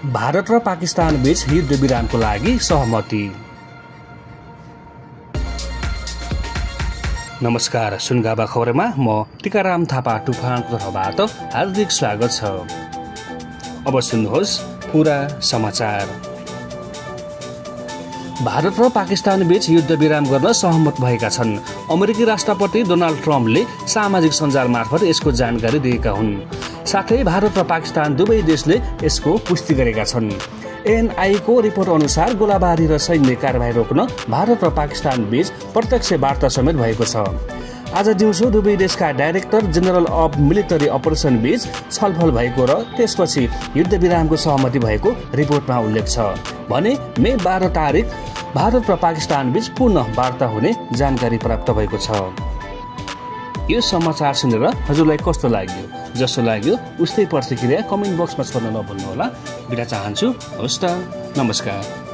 भारत र पाकिस्तान बीच युद्ध विरामको लागि सहमति। नमस्कार, सुनगाबा खबरमा म टिकाराम थापा टुफानको तर्फबाट हार्दिक स्वागत छ। अब सुन्नुहोस् पूरा समाचार। भारत र पाकिस्तान बीच युद्ध विराम गर्न सहमत भएका छन्। अमेरिकी राष्ट्रपति डोनाल्ड ट्रम्पले सामाजिक सञ्जाल मार्फत यसको जानकारी दिएका हुन्। साथै भारत र पाकिस्तान दुवै देशले यसको पुष्टि गरेका छन्। एएनआईको रिपोर्ट अनुसार गोलाबारी र सैन्य कारबाही रोक्न भारत र पाकिस्तान बीच प्रत्यक्ष वार्ता समेत भएको छ। आज दिउँसो दुवै देशका director general of military operation बीच छलफल भएको र त्यसपछि युद्ध विरामको सहमति भएको रिपोर्टमा उल्लेख छ भने मे 12 तारिक भारत र पाकिस्तान बीच पुनः वार्ता हुने जानकारी प्राप्त भएको छ। यो समाचार सुनेर हजुरलाई कस्तो लाग्यो? जसो लाग्यो उस्तै प्रतिक्रिया कमेन्ट बक्समा छोड्न नभुल्नुहोला। बिदा चाहन्छु। हवस् त, नमस्कार।